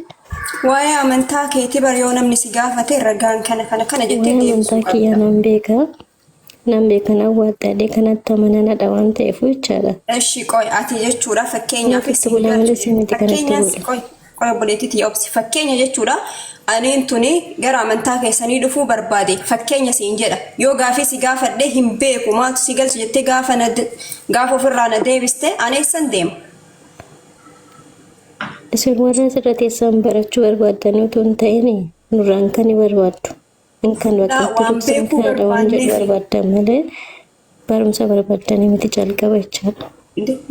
waa'ee amantaa keetii bara yoo namni si gaafate ragaan kana kana kana jettee waa'ee deebisuu amantaa kiyyaa qabda. nan beeka. Nan beeka nan waaxxadhee kanatti amananadha waan ta'eef jechaadha. Eshi qoy ati jechuudha fakkeenyaaf Nyaata itti isin bula malee si miti kanatti fakkeenyaaf bula. qoy qoy obboleettiitii obsi fakkeenya jechuudha aniin tuni gara amantaa keessanii dhufuu barbaade fakkeenya siin jedha yoo gaafii si gaafadhe hin beeku maaltu si galche jettee gaafa na gaafa ofirraa na deebiste ani eessan deema. Isin warra asirra teessan barachuu barbaaddan utuu hin ta'in nurraan kan barbaaddu. Kan bakka Laa waan ortodoksiin beekuu kanadha waan jedhu barbaanneef barbaaddan malee barumsa barbaadanii miti jalqaba jechaadha.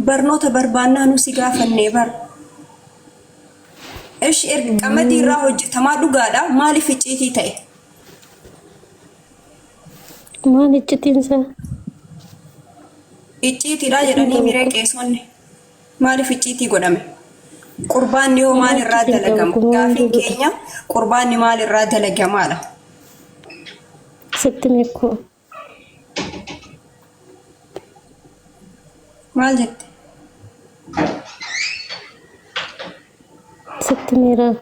Barnoota barbaannaa nu si gaafannee bar. Eshi erga qamadii irraa hojjetamaa dhugaadha maaliif icciitii ta'e? Maal iccitiin isaa? Icciitiidha jedhanii miree qeessonni maaliif icciitii godhame? Qurbaanni hoo maal irraa Icciitiin qabu dalagama? kun waan Gaafiin jirudha. keenya qurbaanni maal irraa dalagamaadha? Sitti meekoo Maal jette? Sitti meeraa?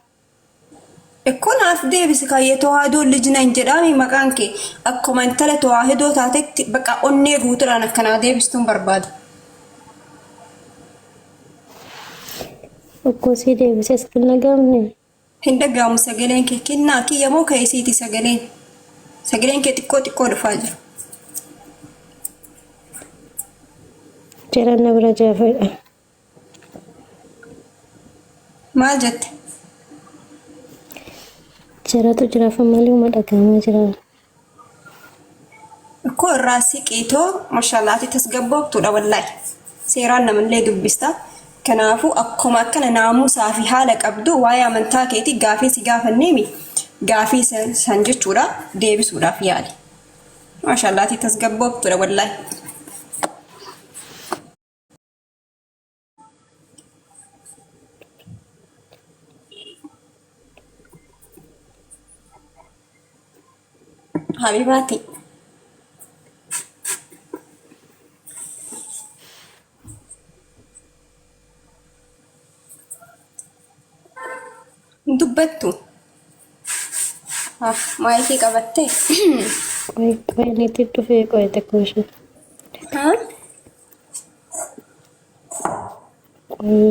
Ikkoo naaf deebisi kaayyee Tawaahidoo lij nan jedhaami maqaan kee akkuma intala Tawaahidoo taatetti baqa onnee guutuudhaan akka naa deebistuun barbaada. Okkoo sii deebisee sitti hin dhaga'amne. Hin dhaga'amu sagaleen kee kennaa kiyya moo kee isiiti sagaleen? Sagaleen kee xiqqoo xiqqoo dhufaa jira. Jaran na bira jaafadha. Maal jette? Jaratu jiraaf malee uma dhaga'amaa jira. Ikkoo irraa siqiitoo mashallah ati tasgabbooftuudha wallaahi. Seeraan namallee dubbista. Kanaafuu akkuma akkana naamusaa fi haala qabdu waa'ee amantaa keetii gaafii si gaafanneemi gaafii san jechuudha deebisuudhaaf yaali. Mashallah ati tasgabbooftuudha wallaahi. Habibaati. Dubbattu. Ah, maayikii qabattee? Qoy qoy niitti dhufee qoy xiqqoo ishee. Haa? Qoy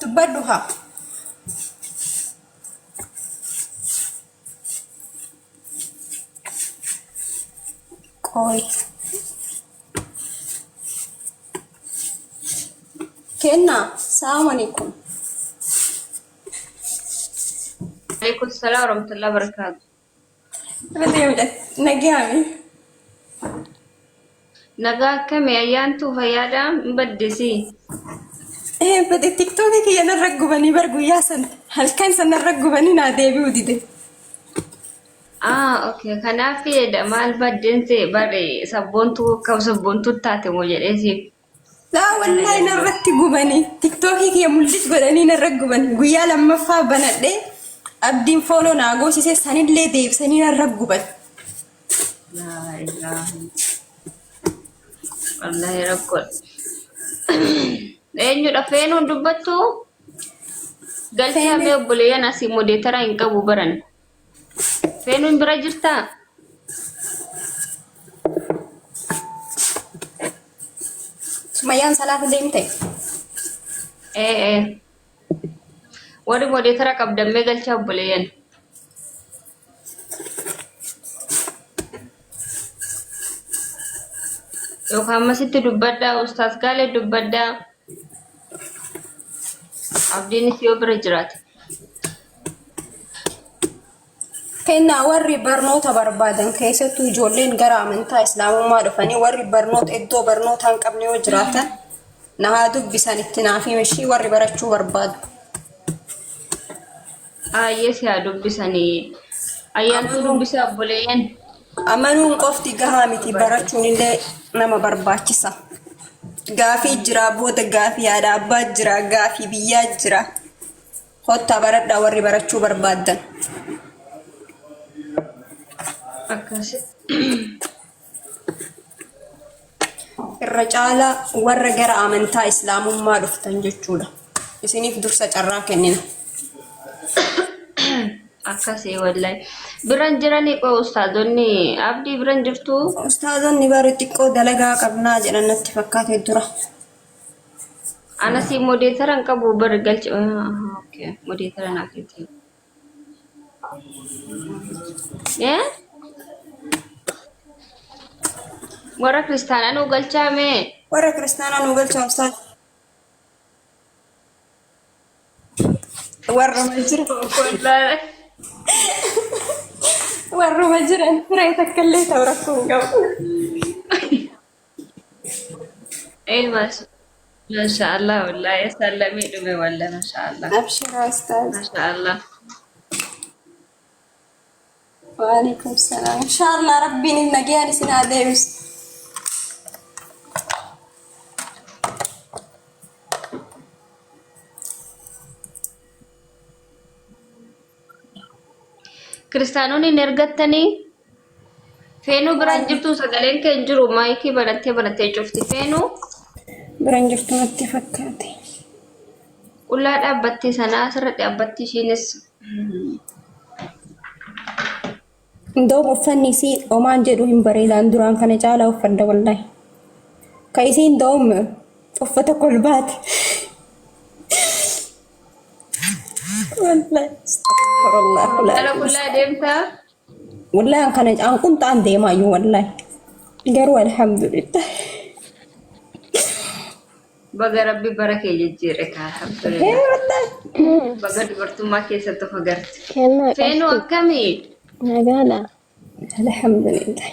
Dubbadhu haa. Qoy. Kennaa, salaamu alaikum. Alaikum salaam warahmatullahi wabarakatuh. Nagaami. Nagaa akkami ayyaantuu fayyaadhaa hin baddesii. Ee bade tiktookii kiyya narra gubanii bar guyyaa san halkan san narra gubanii naa deebi'uu dide. Ah, okay. Kanaaf jedha maal baddeen see bare sabboontuu akka sabboontuu taate moo jedhee siif. Laa wallaahi narratti gubanii tiktookii kiyya mul'is godhanii narra guban guyyaa lammaffaa banadhee abdiin fooloo naa goosise sanillee deebisanii narra guban. Laa ilaaha. Wallaahi rakkoodha. Eenyudha feenuun dubbattu? Galchaa mee obboleeyyan asii modeetara hin qabu baran. Feenuun bira jirtaa? Sumayyaan salaata deemte. Ee ee. Warri modeetara qabdan mee galchaa obboleeyyan. Yookaan ammasitti dubbadhaa, ustaas Gaalee dubbadhaa. Abdiinis yoo bira jiraate. Kennaa warri barnoota barbaadan keessattuu ijoolleen gara amantaa islaamummaa dhufanii warri barnoota iddoo barnootaa hin qabne yoo jiraatan na haa dubbisan itti naaf himi ishii warri barachuu barbaadu. Aayyee si haa dubbisanii. Ayyaantuu dubbisaa obboleeyyan. Amanuun qofti gahaa miti barachuun illee nama barbaachisa. Gaafii jira booda gaafii haadha abbaa jira gaafii biyyaa jira. Kottaa baradhaa warri barachuu barbaaddan. Akkasi. Irra caalaa warra gara amantaa islaamummaa dhuftan jechuudha. Isiniif dursa carraa kennina. Akkasii wallahi. Biran jiranii qoo ustaazonni abdii biran jirtuu? Ustaazonni bari xiqqoo dalagaa qabnaa jedhan natti fakkaate dura. Anasi modeetara hin qabu bar galchi. Okay. Modeetara naa keeti. Eh? Warra kiristaanaa nuu galchaa mee? Warra kiristaanaa nuu galchaa ustaaz. Warruma jiran. Wallahi. Warruma jiran firee takka illee ta'u rakkoo hin qabu. Ee masha Allah wallahi sallamee dhume wallahi masha Allah. Abshira ustaaz. Masha Allah. Waalaikum salaam. Inshallah rabbiin nagayaan isin haa deebisu. Kiristaanonni hin ergattanii feenuu biraan jirtu sagaleen kee hin jiru maayikii banattee banattee cufti feenuu Biraan jirtu natti fakkaate. Qullaa dhaabbattee sanaa asirra dhaabbatti isheenis. Ndawum uffanni isii omaan jedhu hin bareedaan duraan kana caalaa uffadda wallahi. Ka isiin ndawum uffata kolbaati. Wallahi astaghfirullah Dhala qullaa deemtaa? Wallahi an kana an qunxaan deemaayyuu wallahi. Garuu alhamdulillah. Baga rabbi bara kee jijjiire kaa Hee alhamdulillah. wallahi. Baga dubartummaa keessatti of agarte. Kennaa Feenuu qashti akkamii? nagaadha. Alhamdulillah.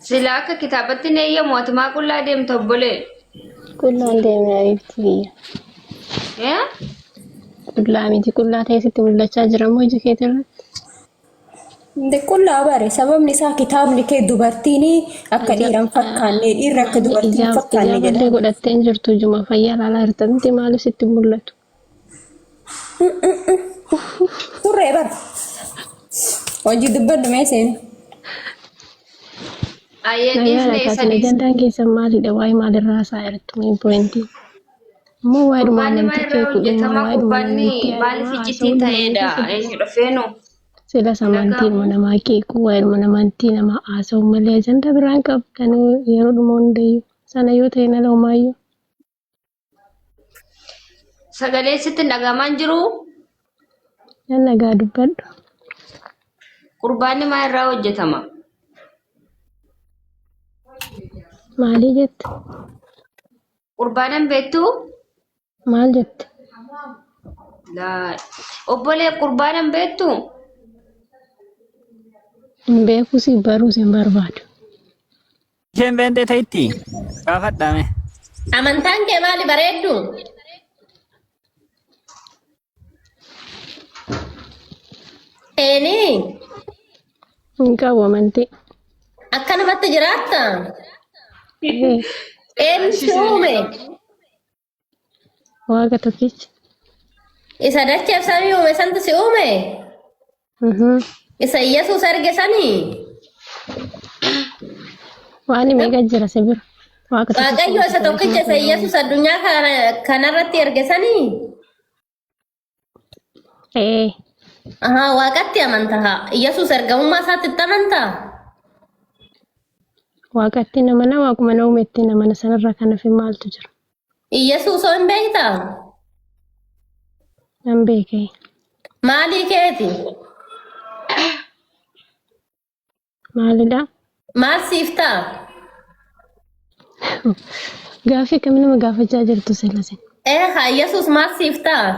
Sila akka kitaabatti hin eeyyamu ati maa qullaa deemta obbolee? Qullaan deemna ariifti biyya. Eh? Qullaa miti qullaa ta'e sitti mul'achaa jira moo ija keetirratti? Inde qullaa bare sababni isaa kitaabni kee dubartiin akka dhiira hin fakkaanne dhiirri akka dubartii hin Ijaaf fakkaanne ijaaballee jedha. godhattee hin jirtu ijuma fayyaa ilaalaa jirta miti maaliif sitti mul'atu? Turree bara. Hojii dubbadhu mee seenu. Ayyee Nagaadha dhiisne isa kaasin dhiisne. ajandaan keessan maalidha? Waa'ee maalirraa haasaa jirtu mee pointii? Immoo waa'eedhuma Qurbaanni maal amantii irraa keekuudhuma hojjetama? waa'eedhuma Qurbaanni amantii maaliif yaaduma iccitii haasa'uun nama ta'eedha? keessa Eenyudha feenu? Silas amantiidhuma Dhaga'amu. namaa qeequu waa'eedhuma amantii namaa haasa'u malee ajandaa biraan qabdan yeroodhuma hundayyuu sana yoo ta'e nala homaayyuu. Sagalee sitti hin dhagahamaa hin jiruu? Nan nagaa dubbadhu. Qurbaanni maal irraa hojjetama? Maalii jette? Qurbaana hin beektuu? Maal jette? Laa. Obbolee qurbaana hin beektuu? Hin beekus baruus hin barbaadu. Isheen beentee ta'itti gaafadhaa mee. Amantaan kee maali bareeddu? Eenii Hin qabu amantii. akkanumatti jiraatta? Ee, Eenyu si uume? Waaqa tokkicha. Isa dacheef samii uume santu si uume? Mhm. Isa Iyyasuus erge sanii? Waan meeqa jira si bira? Waaqa tokkicha Waaqayyo isa malee tokkicha isa waan Iyyasuus addunyaa kanarratti erge sanii? Ee, Ahaa, waaqatti amanta haa. Iyyasuus ergamummaa isaatti itti amantaa? waaqatti namana waaquma na uumetti namana sanarraa kan hafe maaltu jira? Iyyasuus hoo hin beektaa? Nan beekee. Maalii keeti? Maalidha? Maal siif ta'a? Gaaffii akkamii nama gaafachaa jirtu silasin? Ee haa Iyyasuus maal siif ta'a?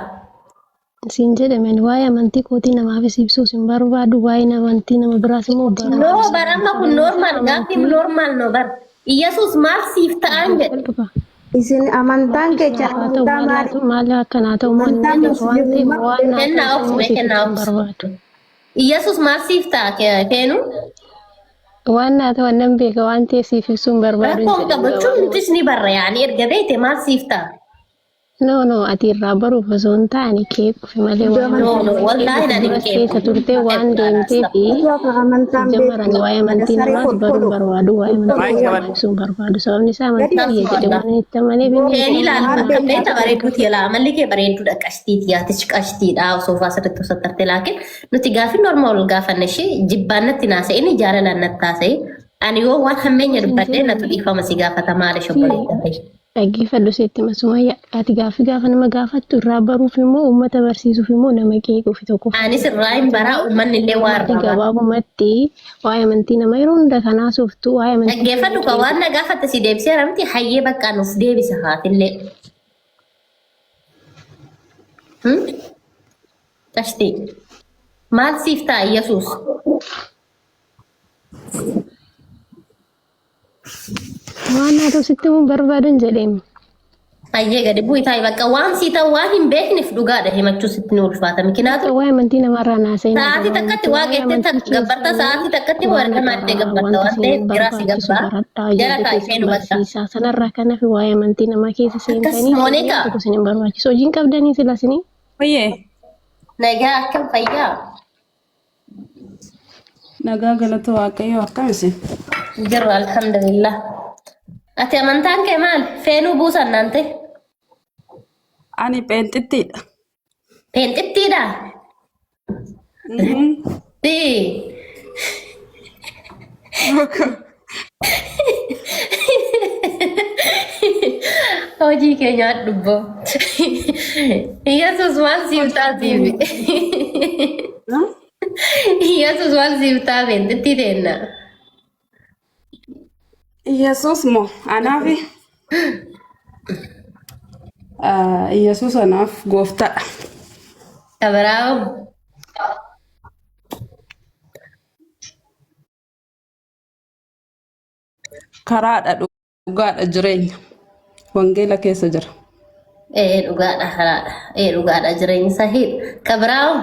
Siin jedhameen waa'ee amantii kootii namaafis ibsuus hin barbaadu waa'ee amantii nama biraas immoo No barbaadu. bar amma kun normal gaaffiin normal no bar. Iyyasuus maal siif ta'aan jedhe. Isin amantaan kecha Haa ta'u amantaa maal haa maali? ta'u maal akkanaa ta'u maal Amantaa waan ta'eef musliimummaa waan naa Kennaa ta'e obsi immoo mee siif kennaa ibsuu hin obsi. barbaadu. Iyyasuus maal siif ta'a keenu? Waan naa ta'u nan beeka waan ta'eef siif ibsuu hin barbaadu hin Rakkoon jedhin qabu jechuun nutis ni barra yaani erga beekte maal siif ta'a? No no ati irraa baruuf osoo hin taane qeequufi malee waa'ee No amantii no nama wallaahi qeequuf nani hin duras qeequ. keessa turtee waan deemtee fi amantaan jammaran beektu waa'ee amantii saree namaas baruu hin kolkoloo barbaadu waa'ee amantii Maayik namaa qabadhu. ibsuu hin barbaadu sababni isaa gadi amantii kiyya jedhe waan inni itti amaneef inni Keeni itti ilaali amanee bakka amantii beekta isaa bareedduu tiya laa amalli kee bareedduudha qashtiiti yaatichi qashtiidha osoo faa sirriitti osoo tarte laakiin nuti gaafii normaal ol gaafanne ishee jibbaan natti naasa'ini jaalalaan natti haasa'e ani yoo waan hammeenya Siin dubbadhee natu jedhame dhiifama si gaafata maali si shobboleessa ta'e. dhaggeeffadhu sitti masumayya ati gaaffii gaafa nama gaafattu irraa baruuf immoo uummata barsiisuuf immoo nama qeequuf tokkoffaa Anis irraa hin baraa uummanni illee waa ati irraa bara. gabaabumatti waa'ee amantii nama yeroo hunda kan haasoftu waa'ee amantii nama Dhaggeeffadhu ka waan qeequ na gaafatte si deebiseera miti hayyee bakka nuuf deebisa haatillee. Qashtii. Maal siif ta'a Yesuus? Waan haa ta'u sitti himuun barbaadan jedheem. Hayyee gadi bu'i taa'i bakka waan sii ta'u waan hin beekneef dhugaadha himachuu sitti ni ulfaata. Mikinaatu Bakka waa'ee amantii namaarraa naasa'in sa'aatii takkatti gabaabumatti waa waa'ee geettee amantii gabbarta keessanii sa'aatii takkatti immoo waan erga maaddee garaa gabbarta wanta waan isin ta'eef biraa si barbaachisu gabbaa baradhaa jala ijoollee taa'i keessan seenu bakka. barsiisaa sanarraa kan hafe waa'ee amantii namaa keessa Akkas seentanii waan Moonika tokko isin hin barbaachisu. Hojiin qabdanii sila isinii Oyyee nagaa akkam fayyaa nagaa galata waaqayyoo akkam isin? jirra alhamdulillah. Ati amantaan kee maal? Feenuu buusan naan ta'e. Ani pheenxittiidha. Pheenxittiidha? Sii. Hojii kee nyaadhu bbo. Yesus maal siif taasiif? Yesus maal siif taa pheenxittii teenna? Yesuus moo anaafi Yesuus anaaf gooftaadha. Kabiraa'oo. Karaadha dhugaadha jireenya. Wangeela keessa jira. Ee dhugaadha karaadha. Ee dhugaadha jireenyi sahiidha. Kabiraa'oo.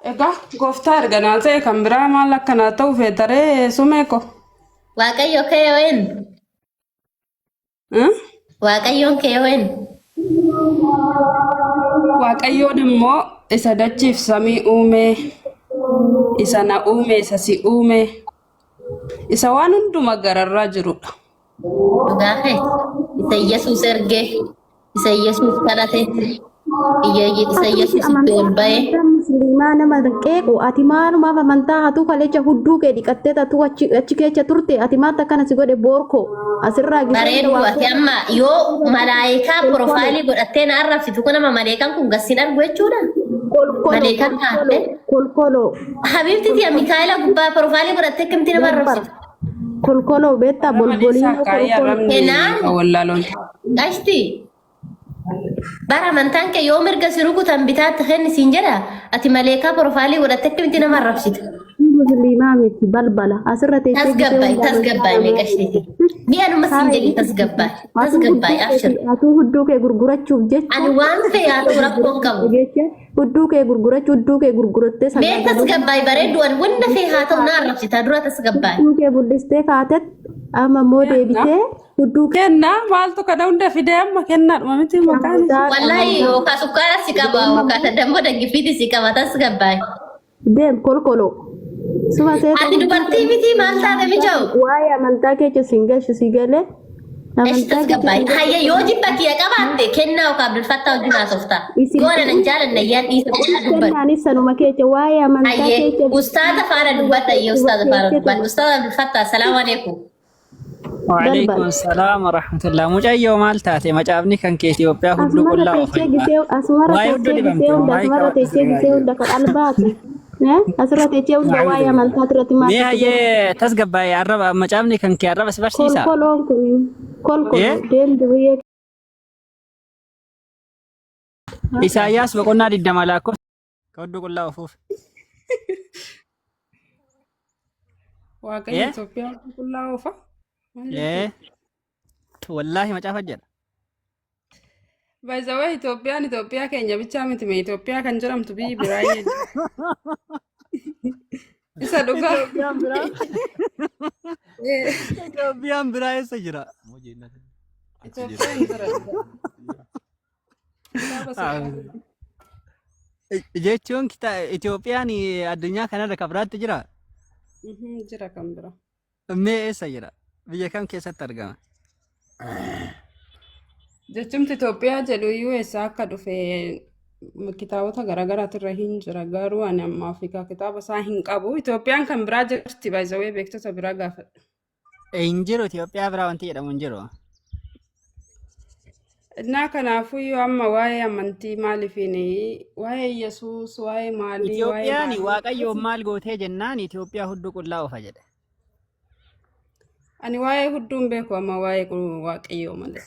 Egaa gooftaa erga naa ta'e kan biraa maal akka naa ta'u feetaree sumee ko. Waaqayyo kee yoo eenyu? Waaqayyoon kee yoo eenyu? Waaqayyoon immoo isa dachiif samii uumee, isa na uume, isa si uume, isa waan hunduma gararraa jirudha. Dhugaa kee isa Yesuus ergee isa Yesuus kadhate isa Yesuus itti ol ba'e. Amantaa musliimaa nama qeequ ati maalumaaf amantaa hatuu kalecha hudduu kee dhiqattee tatuu achi achi keessa turte ati maal akkana si godhe boorkoo asirraa gisee Bareedu ati amma yoo malaayikaa profaayilii godhattee na arrabsitu kun amma maleekaan kun gassin argu jechuudha. Maleekaan taate. Kolkoloo. Habiibti tiya Mikaa'ela gubbaa profaayilii godhattee akkamitti nama arrabsitu? Kolkoloo beektaa bolboliinoo Akkaayii kolkoloo. arrabni Kenaan wallaaloon. qashti bara amantaan kee yoo mirga si rukutan bitaatti kenni siin jedha ati maleekaa profaayilii godhattee akkamitti nama arrabsitu? Musliimaa miti balbala asirra teessee gisee Tasgabbaay hundaa tasgabbaay mee qashti. Mi'a numa siin jedhi tasgabbaay tasgabbaay abshir. Atuu hudduu kee gurgurachuuf jecha. Ani waan fe'e haa ta'u rakkoon qabu. Jecha hudduu kee gurgurachuu hudduu kee gurgurattee Mee tasgabbaay bareeddu ani wanta fe'e haa ta'u na arrabsita dura tasgabbaay. Hudduu kee mul'istee kaatet amma immoo deebitee hudduu Kennaa maaltu kana hunda fidee amma kennaadhuma miti maqaan isaa. Wallahi yookaan sukkaara si qaba yookaan dammoo daggifiiti si qaba tasgabbaay. Deem kolkoloo. Suma seeta. Ati dubartii miti maal taate mija'u? Waa'ee amantaa keessa siin gashu si galee. Eshi tasgabbaay. Hayya yoo jibba kiyya qabaatte kennaa yookaan Abdulfattaa wajjin haasofta. Yoo ana nan jaalanne ayyaan dhiisa qofa dubbadhu. Kennaanis sanuma keessa waa'ee amantaa Hayyee keessa. ustaaza faana dubbadha hayyee ustaaza faana dubbadha. Ustaaza Abdulfattaa salaamu alaikum. Waalaikum salaam wa rahmatullah. Mucayyoo maal taate? Macaafni kan kee Itoophiyaa hudduu Asumarra qullaa teessee ofa. gisee asumarra Waa'ee hudduu teessee dhibamte gisee hunda waa'ee asumarra qabadhu teessee gisee hunda kan albaatu. Asirra teessee hunda waa'ee amantaa irratti maal Mee hayyee tasgabbaa'e arraba macaafni kan kee arraba si barsiisa? Kolkoloon kun kolkoloo Eh? deemtu biyyee Isaayyaas boqonnaa 20 lakkoofsa ka hudduu qullaa ofuuf. Waaqayyo Eh? Itoophiyaa qullaa oofa. Maal Eh? Wallaahi macaafa jedha. By the way, Itoophiyaan Itoophiyaa keenya bichaa miti mee Itoophiyaa kan jedhamtu biyyi biraa iyyuu jira. Isa dhugaa. Itoophiyaan biraa. Itoophiyaan biraa eessa jira? Itoophiyaan jira dhugaa. Kitaaba seenaa. Jechuun Itoophiyaan addunyaa kanarra kan biraatti jira? Jira kan biraa. Mee eessa jira? Biyya kam keessatti argama? Jechumti Itoophiyaa jedhu iyyuu eessaa akka dhufe kitaabota garaagaraatirra hin jira. Garuu ani amma Afrikaa kitaaba isaa hin qabu. Itoophiyaan kan biraa jirti by the way beektota biraa gaafadha. Hin jiru Itoophiyaa biraa wanti jedhamu hin jiru. Innaa kanaafuu iyyuu amma waa'ee amantii maaliifiin waa'ee Yesuus waa'ee maalii waa'ee Itoophiyaan maalii Waaqayyoon maal gootee jennaan Itoophiyaa hudduu qullaa ofa jedhe. Ani waa'ee hudduu hin beeku amma waa'ee waaqayyoo malee.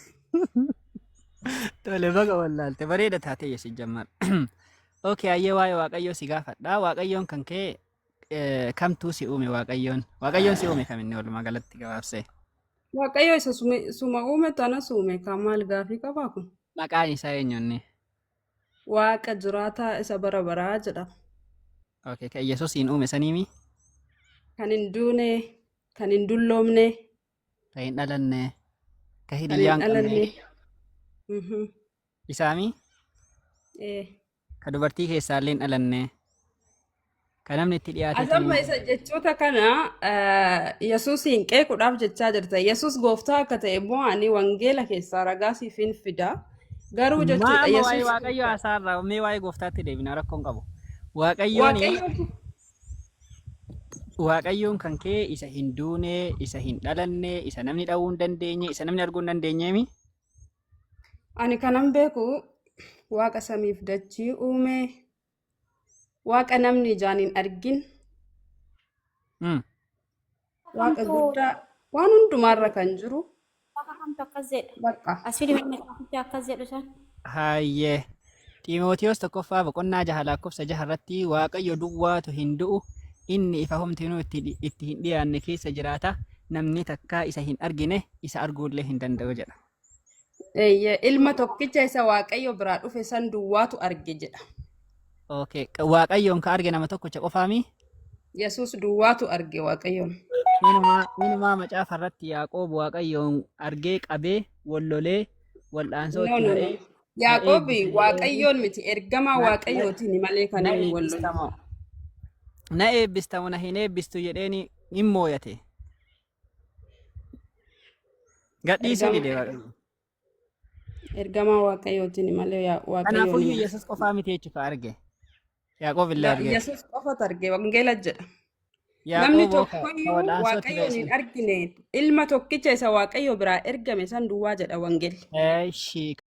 Tole baga wallaalte bareeda taatee yesi jammar. Okay ayyee waa'ee Waaqayyoo si gaafadha. Waaqayyoon kan kee kamtuu si uume Waaqayyoon? Waaqayyoon si uume kaminni walumaa galatti gabaabsee? Waaqayyo isa suma uume tanas uume kan maal gaafii qabaa kun? Maqaan isaa eenyunni? Waaqa jiraataa isa bara baraa jedhama. Okay kan Yesuusiin uume saniimi? Kan hin duune, kan hin dulloomne, Kan hin dhalanne, kan kan hin hiriyyaa hin qabne. dhalanne. Isaami? Ee. Ka dubartii keessaallee hin dhalanne. Kan namni itti dhiyaateetiin Asamma isa jechoota kana Yesuusiin qeequudhaaf jechaa jirta. Yesuus gooftaa akka ta'e immoo ani wangeela keessaa ragaa siif hin fida. Garuu Maa jechuudha amma waa'ee Yesuus Waaqayyoo haasaarraa mee waa'ee gooftaatti deebina rakkoon qabu. Waaqayyoon Waaqayyootu Waaqayyoon kan kee isa hin duune, isa hin dhalanne, isa namni dha'uu hin dandeenye, isa namni arguu hin dandeenyeemi. Ani kanan beeku Waaqa samiif dachii uume, Waaqa namni ijaan hin argin, Waaqa Kamtu guddaa waan hundumaarra kan jiru waaqa kamtu akkas jedha. bakka. As fidi macaaficha akkas jedhu san. Hayyee. Xiimotewos tokkoffaa boqonnaa jaha lakkoofsa jaha irratti Waaqayyo duwwaatu hin du'u, inni ifa homtinuu itti hin dhiyaanne keessa jiraata, namni takkaa isa hin argine, isa arguullee hin danda'u jedha. Eeyyee, ilma tokkicha isa Waaqayyo biraa dhufe san duwwaatu arge jedha. Okay. Waaqayyoon ka arge nama tokkicha qofaami? Yesuus duwwaatu arge Waaqayyoon. Inumaa macaafa irratti Yaaqoob Waaqayyoon argee qabee wal lolee wal'aansoo No, itti no, no. ba'ee na Yaaqoobi eebbisi jedheeni Waaqayyoon miti ergamaa na, na, Waaqayyootiin malee kan na inni wal lole. eebbistamoo na eebbistamoo na hin eebbistu jedheeni hin mooyate. Gadhiisuu dide Ergama Waaqayyo. ergamaa Waaqayyootiin malee Waaqayyoon Kanaafuyyuu miti. Yesuus qofaa miti jechuudha arge. Yaaqoob illee argeera. Yesuus qofatu arge wangeela jedha. Namni Yaaqoob ka tokkoyyuu wal'aansoo itti ba'e Waaqayyoon hin sun. argine ilma tokkicha isa Waaqayyo biraa ergame san duwwaa jedha wangeelli. Eshi.